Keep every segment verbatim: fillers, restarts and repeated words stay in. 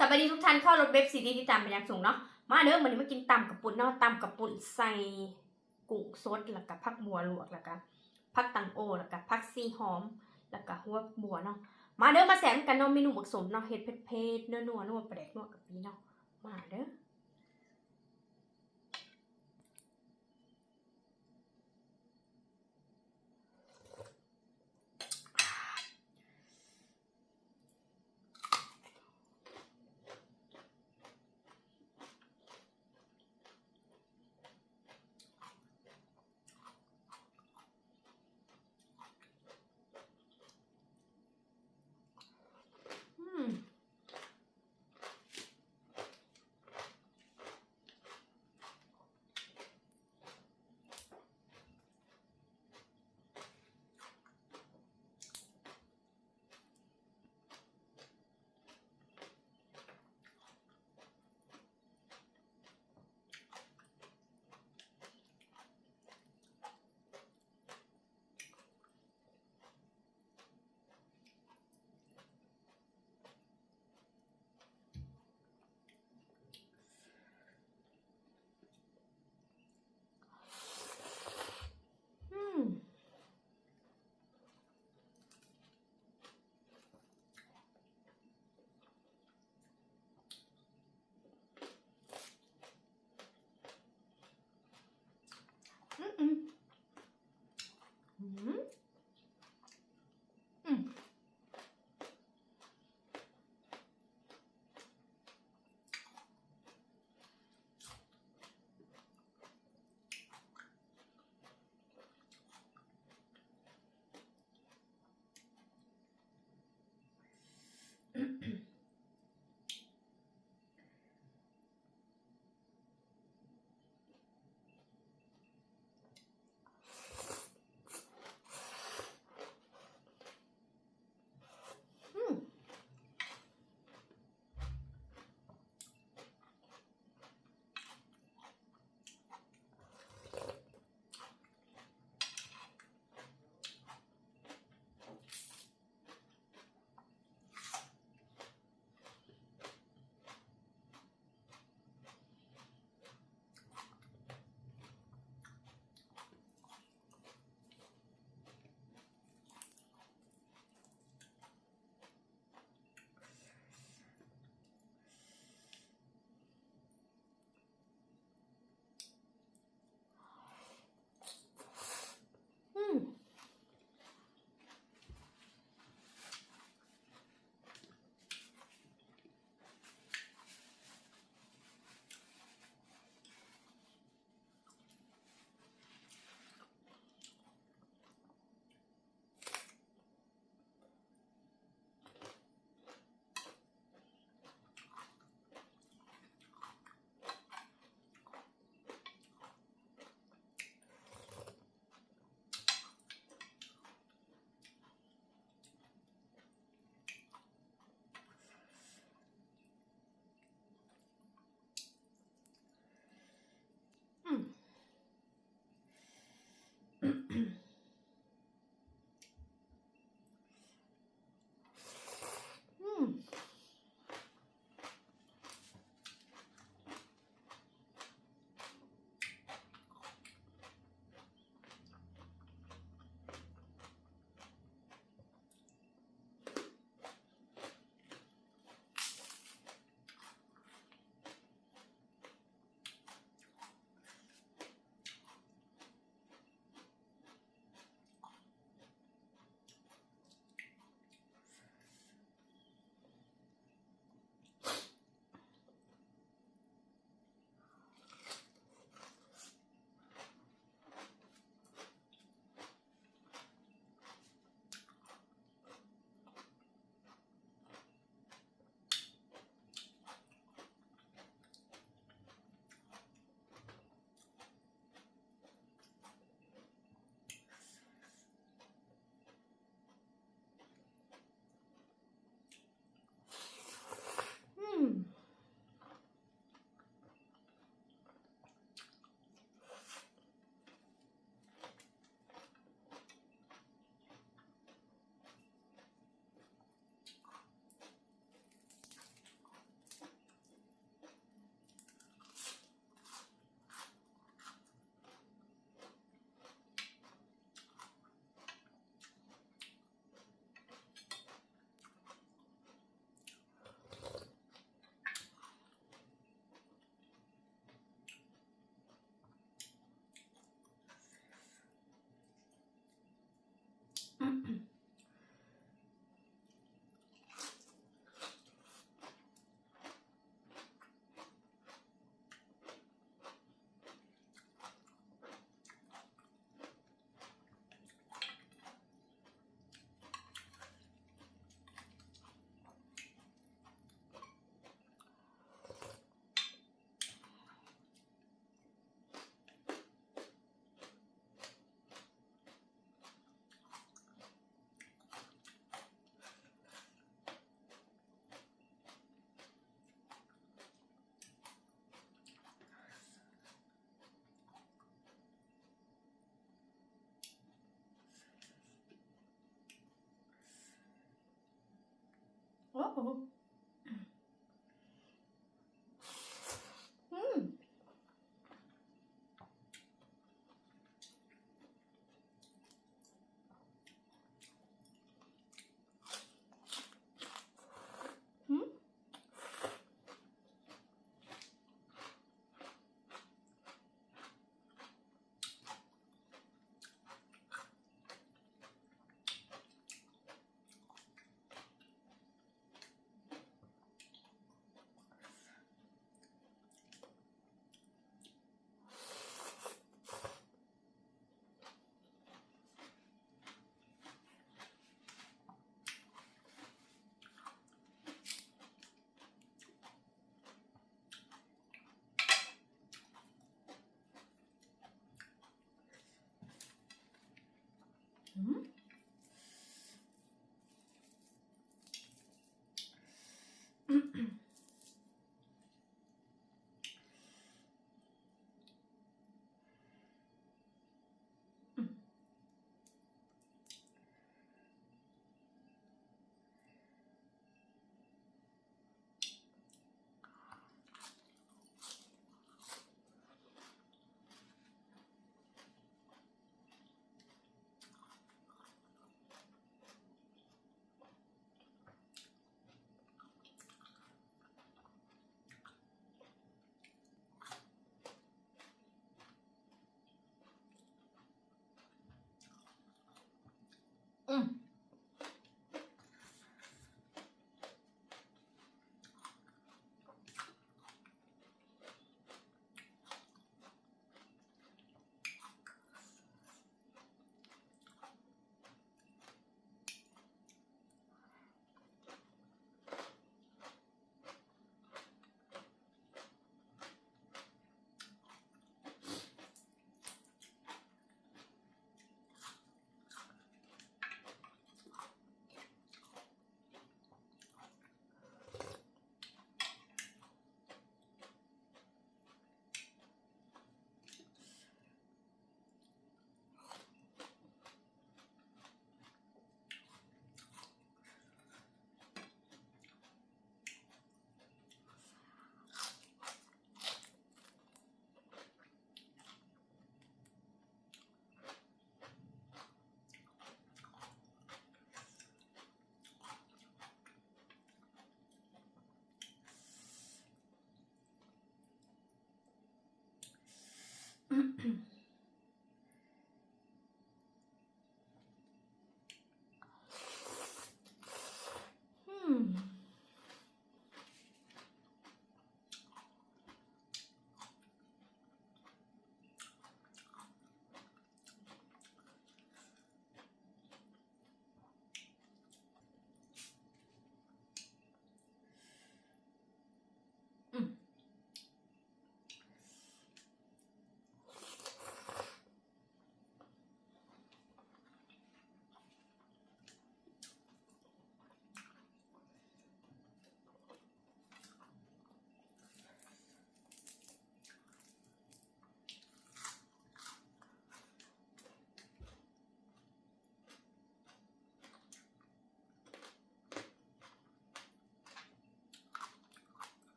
สวัสดีทุกท่าน เข้ารถเว็บซีดีที่ตามเป็นอย่างสูงเนาะ มาเด้อ มื้อนี้มากินตำกะปุนเนาะ ตำกะปุนใส่กุ้งสด แล้วก็ผักบัวลวก แล้วก็ผักตังโอ แล้วก็ผักชีหอม แล้วก็หัวบัวเนาะ มาเด้อ มาแซ่บกันเนาะ เมนูหมกสมเนาะ เฮ็ดเผ็ดๆ นัวๆ นัวปลาแดกนัวกะปิเนาะ มาเด้อ อืม Mm. Mm.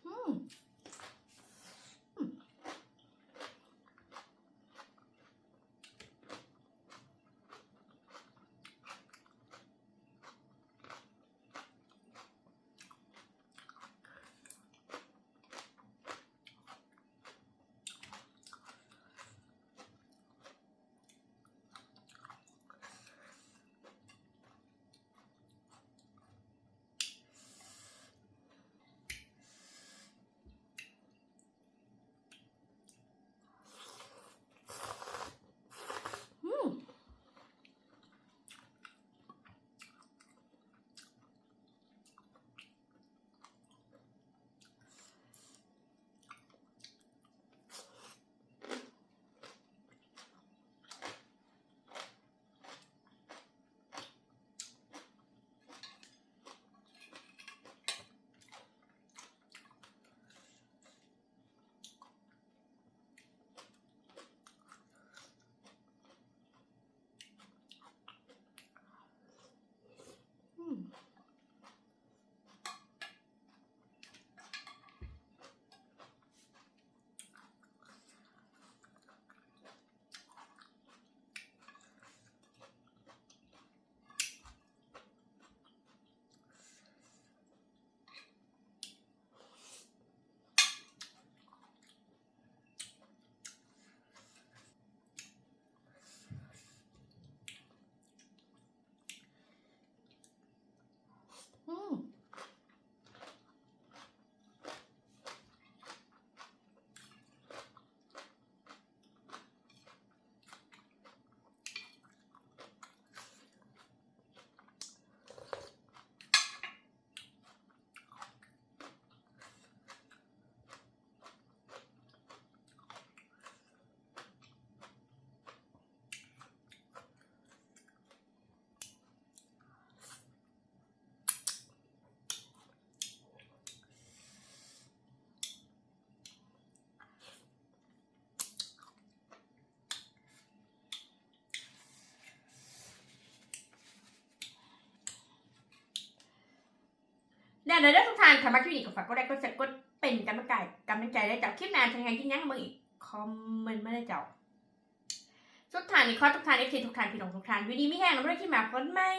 อืม อืม อืม อืม แล้วเด้อทุกท่าน ถ้ามักคลิปนี้ก็ฝากกดไลค์ กดแชร์ กดเป็นกำลังใจ กำลังใจได้เจ้า คลิปหน้าจะยังไงกินยังมึงอีก คอมเมนต์มาได้เจ้า สุดท้ายนี้ขอทุกท่าน เอฟซี ทุกท่าน พี่น้องทุกท่าน อยู่ดีมีแฮง แล้วมาได้คลิปหน้ากันใหม่